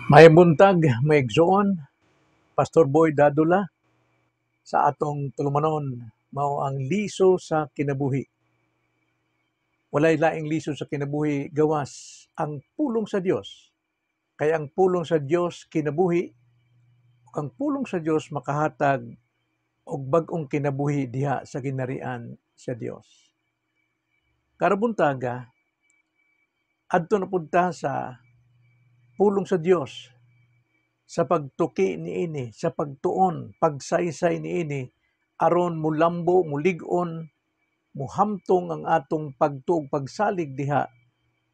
Maayong buntag, mga igsoon, Pastor Boy Dadula sa atong tulumanon mao ang liso sa kinabuhi. Walay laing liso sa kinabuhi gawas ang pulong sa Dios. Kay ang pulong sa Dios kinabuhi, ug ang pulong sa Dios makahatag og bag-ong kinabuhi diha sa ginharian sa Dios. Karong buntaga, adto na pud ta sa pulong sa Dios sa pagtuki niini, sa pagtuon, pagsaysay niini aron mulambo, mulig-on, muhamtong ang atong pagtuo ug pagsalig diha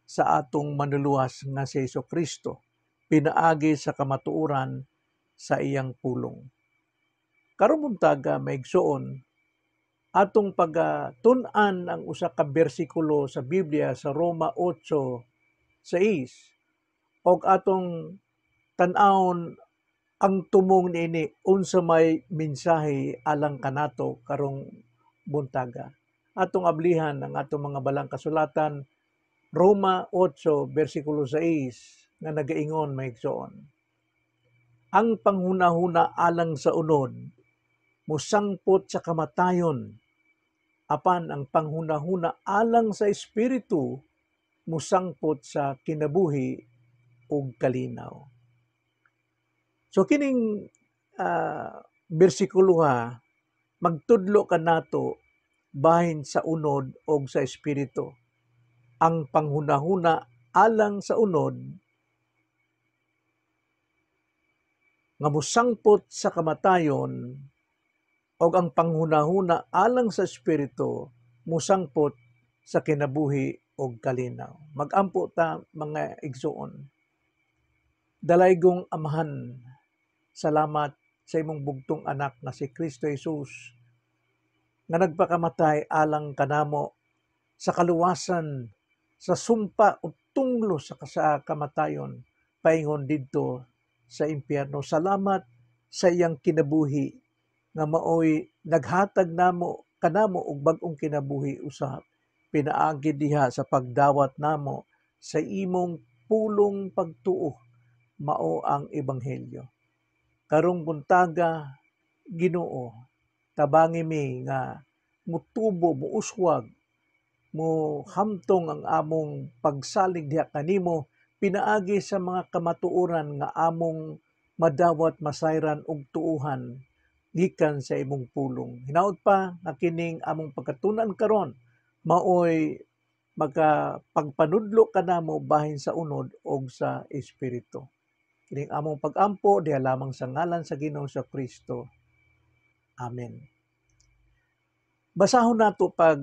sa atong Manluluwas nga si Kristo pinaagi sa kamatuoran sa iyang pulong. Karong buntaga, mga igsoon, atong pagtun-an ang usa ka bersikulo sa Biblia sa Roma 8:6 og atong tan-awon ang tumong niini, unsa may mensahe alang kanato karong buntaga. Atong ablihan ang atong mga balang kasulatan, Roma 8 bersikulo 6 nga nagaingon, mga igsoon: "Ang panghunahuna alang sa unod musangpot sa kamatayon, apan ang panghunahuna alang sa Espiritu musangpot sa kinabuhi ug kalinaw." So kining bersikulo ha, magtudlo kanato bahin sa unod og sa Espiritu. Ang panghunahuna alang sa unod nga mosangpot sa kamatayon og ang panghunahuna alang sa Espiritu mosangpot sa kinabuhi og kalinaw. Magampo ta, mga igsoon. Dalaygong Amahan, salamat sa imong bugtong anak nga si Kristo Jesus nga nagpakamatay alang kanamo sa kaluwasan sa sumpa o tunglo sa kamatayon paingon didto sa impyerno. Salamat sa iyang kinabuhi nga maoy naghatag namo kanamo og bag-ong kinabuhi usab pinaagi diha sa pagdawat namo sa imong pulong pagtuo, mao ang ebanghelyo. Karong buntaga, Ginoo, tabangi mi nga mutubo, muuswag, muhamtong ang among pagsalig diha kanimo pinaagi sa mga kamatuoran nga among madawat, masayran ug tuohan gikan sa imong pulong. Hinaot pa nga kining among pagkatun-an karon maoy makapagpanudlo kanamo bahin sa unod og sa Espiritu. Kining among pagampo diha lamang sa ngalan sa Ginoong sa Kristo. Amen. Basahon nato pag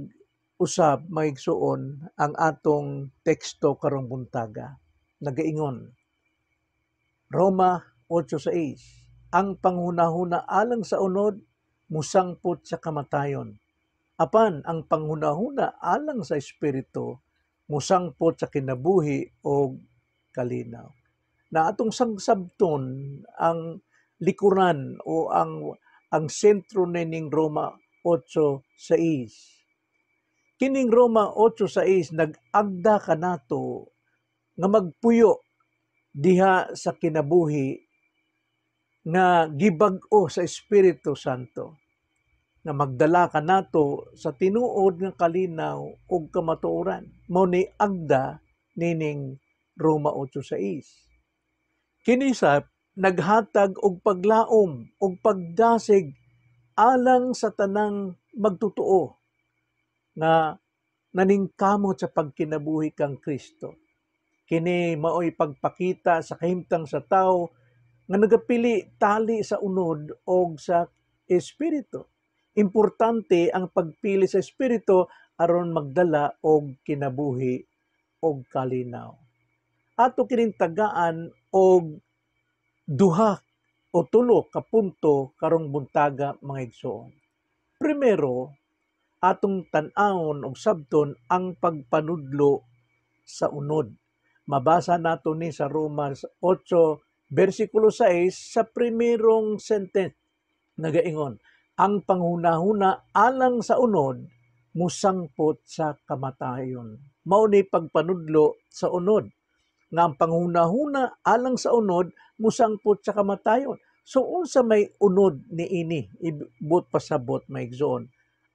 usab, mga igsoon, ang atong teksto karong buntaga. Nagaingon Roma 8:6, "Ang panghunahuna alang sa unod musangpot sa kamatayon, apan ang panghunahuna alang sa Espiritu musangpot sa kinabuhi og kalinaw." Na atong sagsabton ang likuran o ang sentro nining Roma 8:6. Kining Roma 8:6 nag-agda kanato nga magpuyo diha sa kinabuhi nga gibag-o sa Espiritu Santo nga magdala kanato sa tinuod nga kalinaw ug kamatuoran. Mao ni agda nining Roma 8:6. Kini sab naghatag og paglaom ug pagdasig alang sa tanang magtutuo nga naningkamot sa pagkinabuhi kang Kristo. Kini maoy pagpakita sa kahimtang sa tawo nga nagapili tali sa unod og sa Espiritu. Importante ang pagpili sa Espiritu aron magdala og kinabuhi og kalinaw. Ato kining tagaan og duha o tulo ka punto karong buntaga, mga igsoon. Primero, atong tan-awon og sabton ang pagpanudlo sa unod. Mabasa nato ni sa Roma 8 bersikulo 6 sa primerong sentence. Nagaingon, "Ang panghunahuna alang sa unod musangpot sa kamatayon." Mao ni pagpanudlo sa unod. nga ang panghunahuna alang sa unod musangpot sa kamatayon. So unsa may unod niini, buot pasabot, mga igsoon?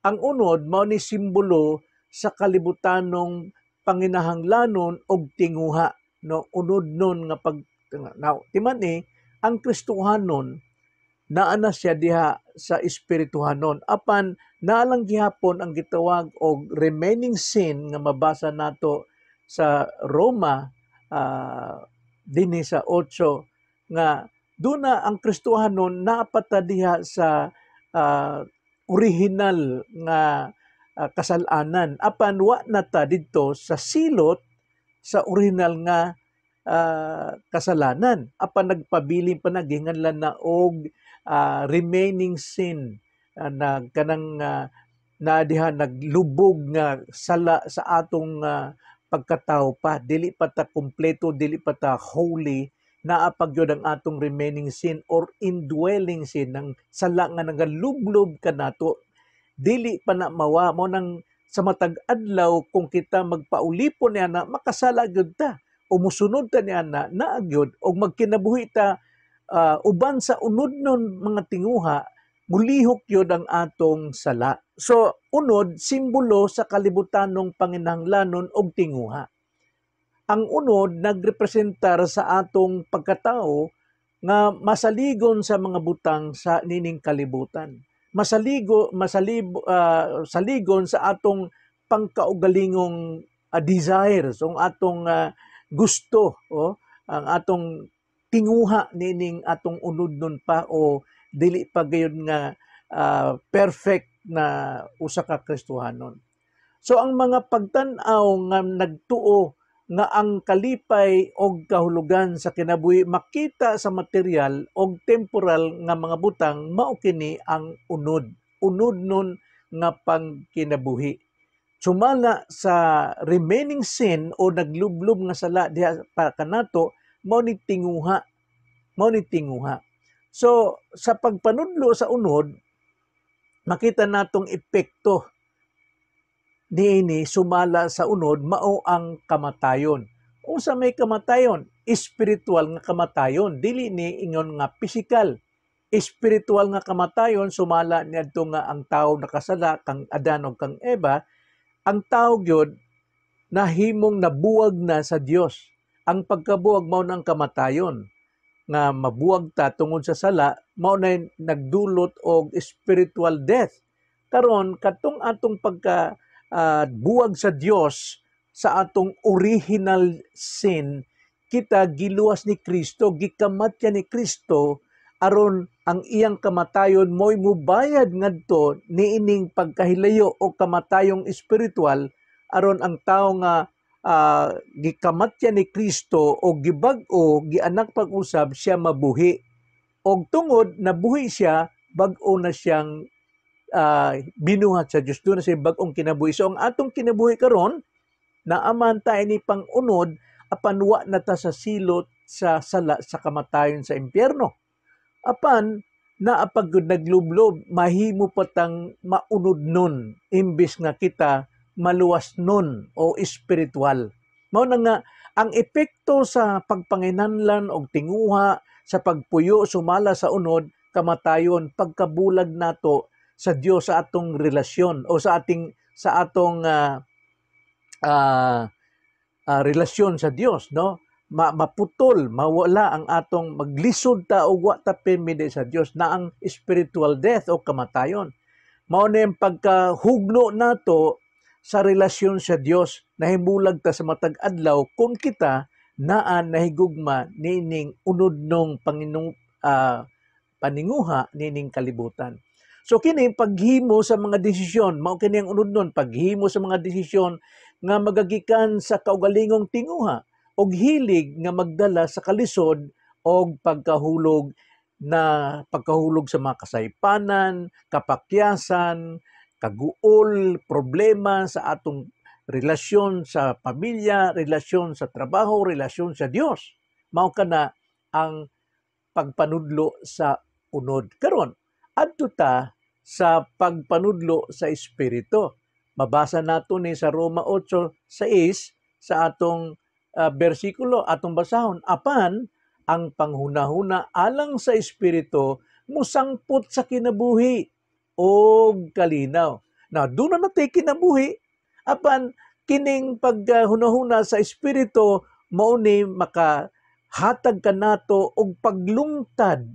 Ang unod mao ni simbolo sa kalibutanong panginahanglanon og tinguha, no? Unod nun nga pag now, timan ni ang Kristohanon, naa na siya diha sa espirituhanon, apan naalang gihapon ang gitawag og remaining sin nga mabasa nato sa Roma dinhi sa 8, nga duna ang Kristohanon, naapata diha sa original nga kasalanan, apan wa na ta didto sa silot sa original nga kasalanan, apan nagpabilin pa na, gihinganlan na og remaining sin, na kanang na diha naglubog nga sala sa atong pagkatao pa. Dili pa ta kumpleto, dili pa ta holy, naa pa gyud ang atong remaining sin or indwelling sin, ng sala nga nagalublob kanato, dili pa na mawa mo. Nang sa matag adlaw, kung kita magpaulipon niya na, makasala gyud ta o musunod ta niya na, naa gyud og magkinabuhi ta uban sa unod nun mga tinguha, mulihok gyud ang atong sala. So unod, simbolo sa kalibutanong panginahanglanon og tinguha. Ang unod nagrepresentar sa atong pagkatao nga masaligon sa mga butang sa nining kalibutan, masaligo masalib saligon sa atong pangkaugalingong desires, ang atong gusto o ang atong tinguha nining atong unod nun pa o dili pa gayud nga perfect na usa ka Kristohanon. So ang mga pagtan-aw nga nagtuo nga ang kalipay og kahulugan sa kinabuhi makita sa material og temporal nga mga butang, mao kini ang unod. Unod nun nga pangkinabuhi. Sumala sa remaining sin o naglublob nga sala diha pa kanato, mao ni tinguha. Mao ni tinguha. So sa pagpanudlo sa unod, makita natong epekto niini sumala sa unod mao ang kamatayon. Unsa may kamatayon? Espiritual nga kamatayon, dili ni ingon nga pisikal. Espiritual nga kamatayon sumala niadto nga ang tawo nakasala kang Adan ug kang Eva, ang tawo gyud nahimong nabuwag na sa Dios. Ang pagkabuwag mao na ang kamatayon, nga mabuwag ta tungod sa sala, mao na nagdulot og spiritual death. Karon, katong atong pagka buwag sa Dios sa atong original sin, kita giluwas ni Kristo, gikamatya ni Kristo aron ang iyang kamatayon mo'y mubayad ngadto niining pagkahilayo o kamatayong espiritual, aron ang tawo nga gikamatya ni Kristo o gibag-o, gianak pag-usab siya, mabuhi. Og tungod nabuhi siya, bag-o na siyang binuhat sa Dios, duna siya bag-ong kinabuhi. So ang atong kinabuhi karon, naaman ta ini pang-unod, apan wa na ta sa silot sa sala, sa kamatayon, sa impyerno. Apan naa pa gyud naglublob, mahimo pa tang maunod nun imbis nga kita maluwas nun o espiritual. Mao na nga ang epekto sa pagpanginahanglan og tinguha, sa pagpuyo sumala sa unod, kamatayon, pagkabulag nato sa Dios sa atong relasyon o sa ating sa atong relasyon sa Dios, no? Maputol, mawala ang atong, maglisod ta og wa ta pirmi sa Dios, na ang spiritual death o kamatayon. Mao na yung pagkahugno nato sa relasyon sa Dios, nahimulag ta sa matag adlaw kung kita naa nahigugma nining unodnong paninguha nining kalibutan. So kini paghimo sa mga desisyon, mao kini ang unodnon, paghimo sa mga desisyon nga magagikan sa kaugalingong tinguha og hilig nga magdala sa kalisod og pagkahulog, na pagkahulog sa mga kasaypanan, kapakyasan, kaguol, problema sa atong relasyon sa pamilya, relasyon sa trabaho, relasyon sa Dios. Mao kana ang pagpanudlo sa unod. Karon, adto ta sa pagpanudlo sa espiritu. Mabasa nato ni sa Roma 8:6 sa atong bersikulo atong basahon. Apan ang panghunahuna alang sa espiritu musangpot sa kinabuhi og kalinaw. Na doon na natay kinabuhi, apan kining paghunahuna sa espiritu mao ni makahatag kanato og paglungtad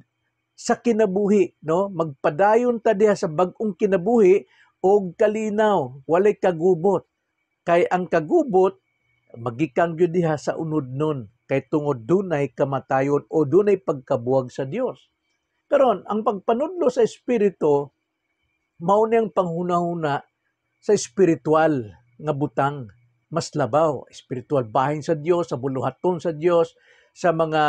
sa kinabuhi, no? Magpadayon ta diha sa bag-ong kinabuhi og kalinaw, walay kagubot. Kay ang kagubot magikan gyud diha sa unod nun, kay tungod dunay kamatayon o dunay pagkabuwag sa Dios. Karon, ang pagpanudlo sa espiritu mao ni ang panghunahuna sa espiritual nga butang, mas labaw espiritual, bahin sa Dios, sa buluhaton sa Dios, sa mga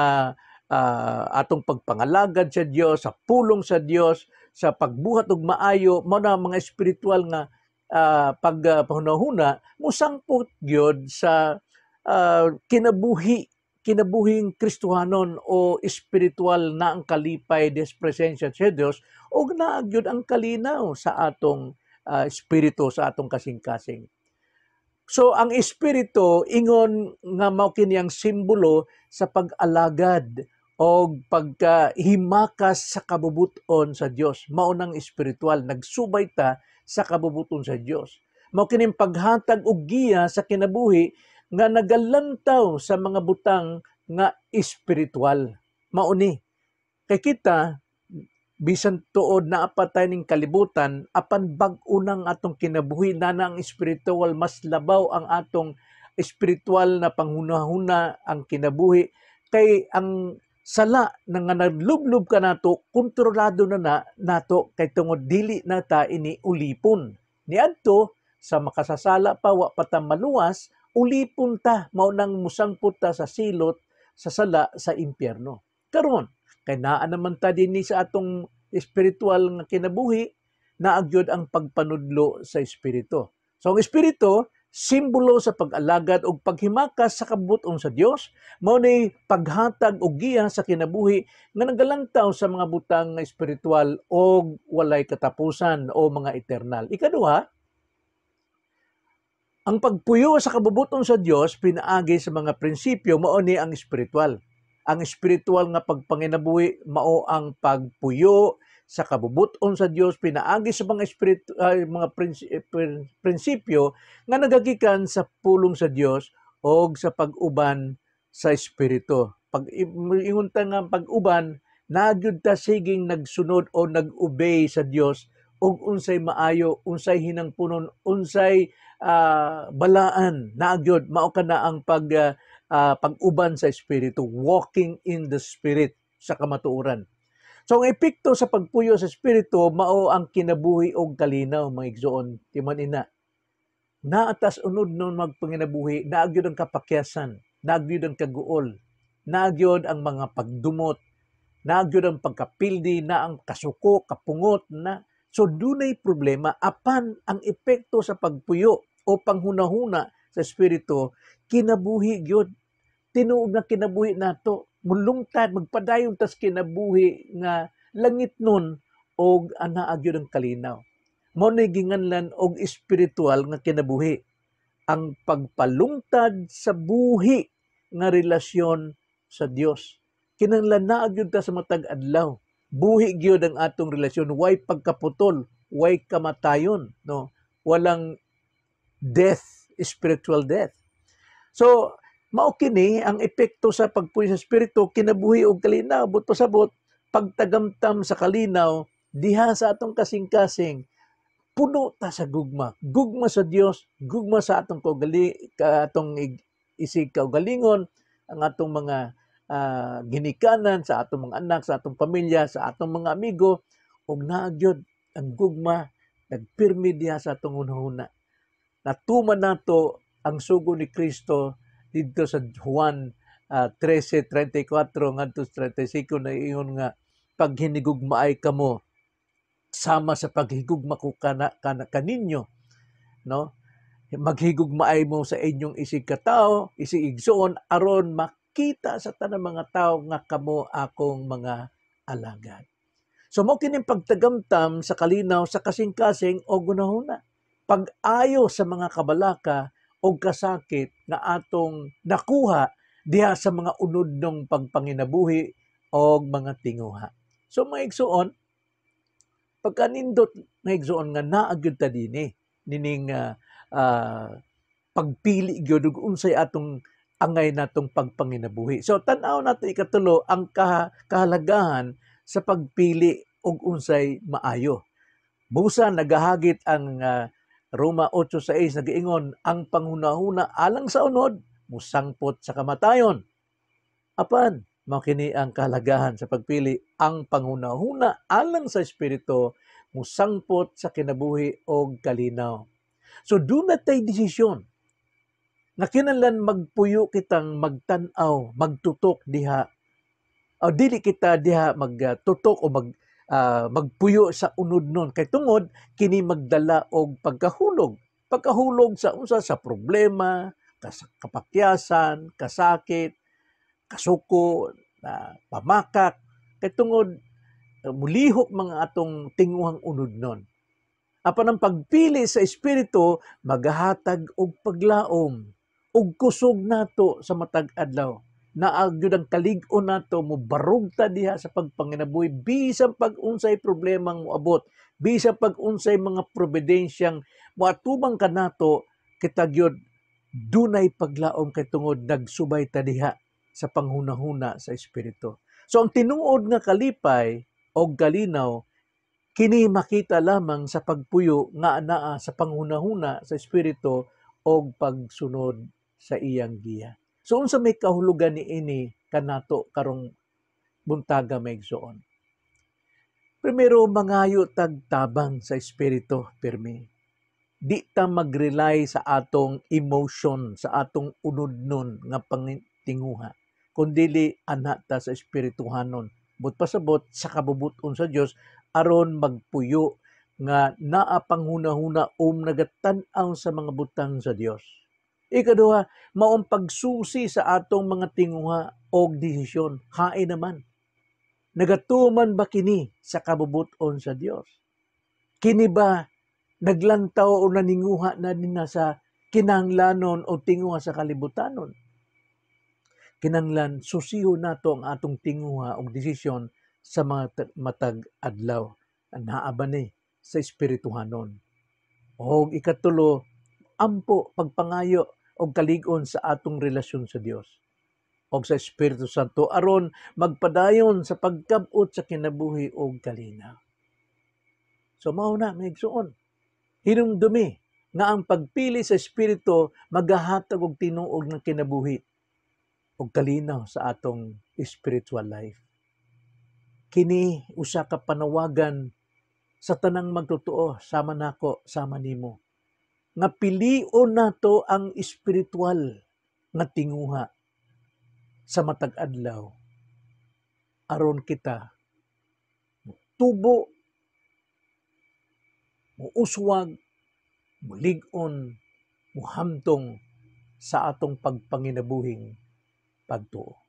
atong pagpangalagad sa Dios, sa pulong sa Dios, sa pagbuhat og maayo. Mao na mga espiritual nga pag panghunahuna musangpot gyud sa kinabuhi, kinabuhing Kristohanon o espiritual na ang kalipay des presensya sa Dios og naa gyud ang kalinaw sa atong espiritu, sa atong kasing-kasing. So ang espiritu, ingon nga mao kini ang simbolo sa pag-alagad o pagkahimakas sa kabubuton sa Dios. Mao nang espiritual, nagsubay ta sa kabubuton sa Dios. Mao kining paghatag og giya sa kinabuhi nga nagalantaw sa mga butang nga espiritual. Mao ni kay kita, bisan tuod naa pa tay ning kalibutan, apan bag-o nang atong kinabuhi na ang espiritual, mas labaw ang atong espiritual na panghunahuna, ang kinabuhi, kay ang sala na nga naglublob kanato, kontrolado na na nato, kay tungod dili na ta ini ulipon. Niadto sa makasasala pa, wa pa ta maluwas, ulipon ta, mao nang musangpot ta sa silot sa sala sa impyerno. Karon, kay naa naman ta dinhi sa atong espiritual nga kinabuhi, naa gyud ang pagpanudlo sa espiritu. So ang espiritu, simbolo sa pag-alagad og paghimakas sa kabubut-on sa Dios, mao ni paghatag og giya sa kinabuhi nga nagalantaw sa mga butang nga espiritual og walay katapusan o mga eternal. Ikaduha, ang pagpuyo sa kabubuton sa Dios pinaagi sa mga prinsipyo, mao ni ang espiritual. Ang espiritual nga pagpanginabuhi mao ang pagpuyo sa kabubuton sa Dios pinaagi sa mga mga prinsipyo nga nagagikan sa pulong sa Dios og sa pag-uban sa espiritu. Pag ingon ta nga pag-uban, naa gyud ta siging nagsunod o nag-obey sa Dios og unsay maayo, unsay hinangpunon, unsay balaan, naa gyud mao kana ang pag-uban sa espiritu, walking in the spirit sa kamatuoran. So ang epekto sa pagpuyo sa espiritu mao ang kinabuhi og kalinaw, mga igsoon, timan ina. Naa tas unod nun magpanginabuhi, naa gyud ang kapakyasan, naa gyud ang kaguol, naa gyud ang mga pagdumot, naa gyud ang pagkapildi, na ang kasuko, kapungot na. So dunay problema, apan ang epekto sa pagpuyo o panghunahuna sa espiritu, kinabuhi gyud. Tinuod nga kinabuhi nato, mulungtad, magpadayon tas kinabuhi nga langit nun og anaa gyud ang kalinaw. Mao ni ginganlan og espiritual nga kinabuhi, ang pagpalungtad sa buhi nga relasyon sa Dios. Kinahanglan naa gyud ta sa matag adlaw. Buhi gyud ang atong relasyon, way pagkaputol, way kamatayon, no? Walang death, spiritual death. So, mao kini ang epekto sa pagpuyo sa espiritu, kinabuhi og kalinaw, buot pasabot, pagtagamtam sa kalinaw diha sa atong kasing-kasing, puno ta sa gugma. Gugma sa Dios, gugma sa atong kaugali, ka atong isig kaugalingon, ang atong mga ginikanan, sa atong mga anak, sa atong pamilya, sa atong mga amigo, ug naa gyud ang gugma nagpirmi diha sa atong hunahuna. Natuman nato ang sugo ni Kristo didto sa Juan 13:34 ngadto sa 35 na ingon nga paghinigugmaay kamo sama sa paghigugma ko kana kaninyo, no? Maghigugmaay mo sa inyong isig katawo, isig igsoon, aron makita sa tanang mga tawo nga kamo akong mga alagad. So mao kining pagtagamtam sa kalinaw sa kasing-kasing o gunahuna, pag-ayo sa mga kabalaka o kasakit nga atong nakuha diha sa mga unodnong pagpanginabuhi o mga tinguha. So mga igsuon, pagkanindot mga igsuon nga naa gyud ta dinhi nining pagpili gyud ug unsay atong angay natong pagpanginabuhi. So tan-aw nato ikatulo, ang kahalagahan sa pagpili og unsay maayo. Busa nagahagit ang Roma 8:6, nagaingon ang panghunahuna alang sa unod musangpot sa kamatayon. Apan mao kini ang kahalagahan sa pagpili, ang panghunahuna alang sa espiritu musangpot sa kinabuhi og kalinaw. So duna tay desisyon nga kinahanglan magpuyo kitang magtan-aw, magtutok diha. O dili kita diha magtutok o magpuyo sa unod nun kay tungod kini magdala og pagkahulog. Pagkahulog sa unsa? Sa problema, kapakyasan, kasakit, kasuko, na pamakak kay tungod mulihok mga atong tinguhang unod nun. Apan ang pagpili sa espiritu magahatag og paglaom ug kusog nato sa matag adlaw. Naa gyud ang kalig-on nato, mobarog ta diha sa pagpanginabuhi bisan pag unsay problemang moabot, bisan pag unsay mga providensyang moatubang kanato, kita gyud dunay paglaom kay tungod nagsubay ta diha sa panghunahuna sa espiritu. So ang tinuod nga kalipay og kalinaw kini makita lamang sa pagpuyo nga anaa sa panghunahuna sa espiritu og pagsunod sa iyang giya. So unsa may kahulugan niini kanato karong buntaga, mga igsoon? Primero, mangayo tag tabang sa espiritu pirmi. Di ta mag-rely sa atong emotion, sa atong unodnon nga pangintinguha, kundili ana ta sa espirituhanon. But pasabot sa kabubuton sa Dios aron magpuyo nga naa panghunahuna um nagatan-aw sa mga butang sa Dios. Ikaduha, maong pagsusi sa atong mga tinguha og desisyon. Hain naman, nagatuman ba kini sa kabubuton sa Dios? Kini ba naglantaw o naninguha na nina sa kinahanglanon o tinguha sa kalibutanon? Kinahanglan susiho nato ang atong tinguha og desisyon sa mga matag adlaw. Naa ba ni sa espirituhanon? Og ikatulo, ampo, pagpangayo og kalig-on sa atong relasyon sa Dios og sa Espiritu Santo aron magpadayon sa pagkab-ot sa kinabuhi og kalinaw. So mao na, mga igsuon. Hinumdumi nga ang pagpili sa espiritu magahatag og tinuod nga kinabuhi og kalinaw sa atong spiritual life. Kini usa ka panawagan sa tanang magtotoo, sama nako, sama nimo, nga pilion nato ang espiritual nga tinguha sa matag adlaw aron kita tubo, muuswag, mulig-on, muhamtong sa atong pagpanginabuhing pagtuo.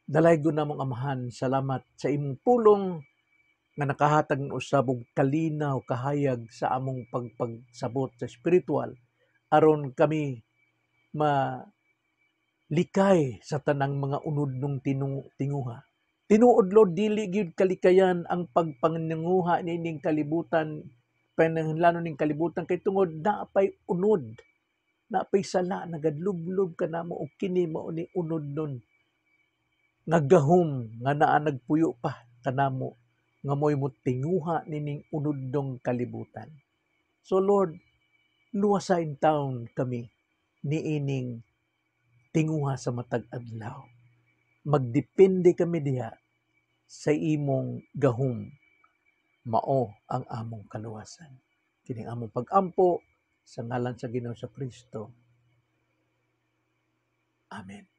Dalaygon namong Amahan, salamat sa imong pulong nga nakahatag ng usab og kalinaw, kahayag sa among pagpagsabot sa espiritual aron kami malikay sa tanang mga unodnong tinguha. Tinuod, Lord, dili gyud kalikayan ang pagpanginguha niining kalibutan, panahanglanon ning kalibutan kay tungod naapay unod, naapay sala nagadlublob kanamo og kini mao ni unod nun nga gahom nga naa nagpuyo pa kanamo nga mo'y motinguha nining unodnong kalibutan. So Lord, luwasa intawon kami niining tinguha sa matag adlaw. Magdepende kami diha sa imong gahom, mao ang among kaluwasan. Kining among pag-ampo sa ngalan sa Ginoo sa Kristo. Amen.